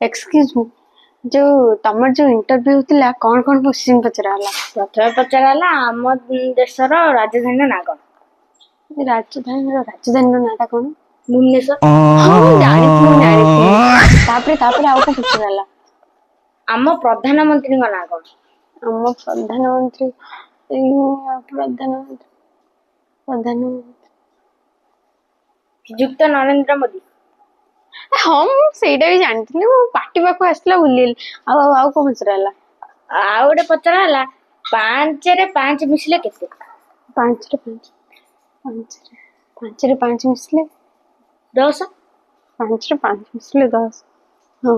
Excuse ମି, ଯୋଉ ତମର ଯୋଉ ଇଣ୍ଟରଭ୍ୟୁ ଥିଲା, କଣ କଣ କ୍ୱେଶ୍ଚିନ୍ ପଚରା ହେଲା? ପ୍ରଥମେ ପଚରା ହେଲା, ଆମ ଦେଶର ରାଜଧାନୀର ନାଁ କଣ? ରାଜଧାନୀର ନାଁଟା କଣ? ଭୁବନେଶ୍ୱର। ହଁ, ମୁଁ ଜାଣିଥିଲି, ମୁଁ ଜାଣିଥିଲି। ତାପରେ ଆଉ କଣ ପଚରା ହେଲା? ଆମ ପ୍ରଧାନମନ୍ତ୍ରୀଙ୍କ ନାଁ କଣ? ଆମ ପ୍ରଧାନମନ୍ତ୍ରୀ, ଏଇ ପ୍ରଧାନମନ୍ତ୍ରୀ ପ୍ରଧାନମନ୍ତ୍ରୀ ଶ୍ରୀଯୁକ୍ତ ନରେନ୍ଦ୍ର ମୋଦି। ହଁ, ମୁଁ ସେଇଟା ବି ଜାଣିଥିଲି, ମୁଁ ପାଟି ପାଖକୁ ଆସିଲା, ଭୁଲିଗଲି। ଆଉ ଆଉ ଆଉ କଣ ପଚରା ହେଲା? ଆଉ ଗୋଟେ ପଚରା ହେଲା, ପାଞ୍ଚରେ ପାଞ୍ଚ ମିଶିଲେ କେତେ? ପାଞ୍ଚରେ ପାଞ୍ଚ, ପାଞ୍ଚରେ ପାଞ୍ଚ ମିଶିଲେ 10। ପାଞ୍ଚରେ ପାଞ୍ଚ ମିଶିଲେ 10। ହଁ,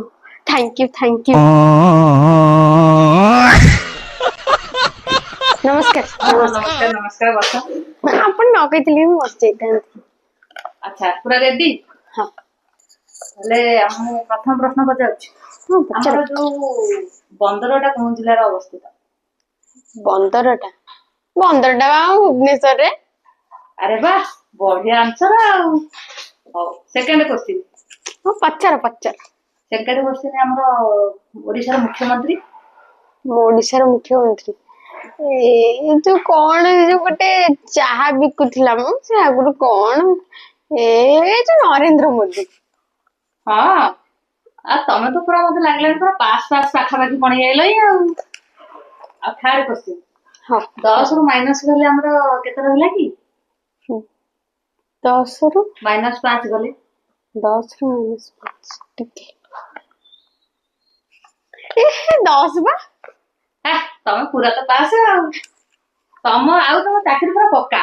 thank you, thank you. ନମସ୍କାର। ହଁ। ନମସ୍କାର। ନମସ୍କାର, ନମସ୍କାର, ବସ। ଆପଣ ନ କହିଥିଲେ ବି ମୁଁ ବସିଯାଇଥାନ୍ତି। ଆଚ୍ଛା, ପୁରା ରେଡି? ହଁ। ତାହେଲେ ମୁଁ ପ୍ରଥମ ପ୍ରଶ୍ନ ପଚାରୁଛି। ହଁ, ପଚାର। ଆମର ଯୋଉ ବନ୍ଦରଟା କୋଉ ଜିଲ୍ଲାରେ ଅବସ୍ଥିତ? ବନ୍ଦରଟା, ବନ୍ଦରଟା ବା ଆମ ଭୁବନେଶ୍ୱରରେ। ଆରେ ବା, ବଢିଆ ଆନ୍ସର। ଆଉ ହଉ, ସେକେଣ୍ଡ କୋଶ୍ଚିନ୍। ହଁ, ପଚାର, ପଚାର। ସେକେଣ୍ଡ କୋଶ୍ଚିନ୍, ଆମର ଓଡିଶାର ମୁଖ୍ୟମନ୍ତ୍ରୀ? ମୋ ଓଡିଶାର ମୁଖ୍ୟମନ୍ତ୍ରୀ, ଏ ଯୋଉ କଣ, ଏ ଯୋଉ ଗୋଟେ ଚାହା ବିକୁଥିଲା ମ ସେ ଆଗରୁ, କଣ, ଏ ଯୋଉ ନରେନ୍ଦ୍ର ମୋଦି। ହଁ, ଆଉ ତମେ ତ ପୁରା ମତେ ଲାଗିଲାଣି ପୁରା ପାସ୍ ପାସ୍ ପାଖାପାଖି ପଳେଇ ଆଇଲଇ। ଆଉ ଥାର୍ଡ କୋଶ୍ଚିନ୍। ହଁ। 10 ରୁ ମାଇନସ ଗଲେ ଆମର କେତେ ରହିଲା କି? 10ରୁ ମାଇନସ 5 ଗଲେ? 10ରୁ ମାଇନସ 5, ଟିକେ, ଏ 10 ବା। ତମେ ପୁରା ତ ପାସ୍, ଆଉ ତମ ଚାକିରି ପୁରା ପକ୍କା।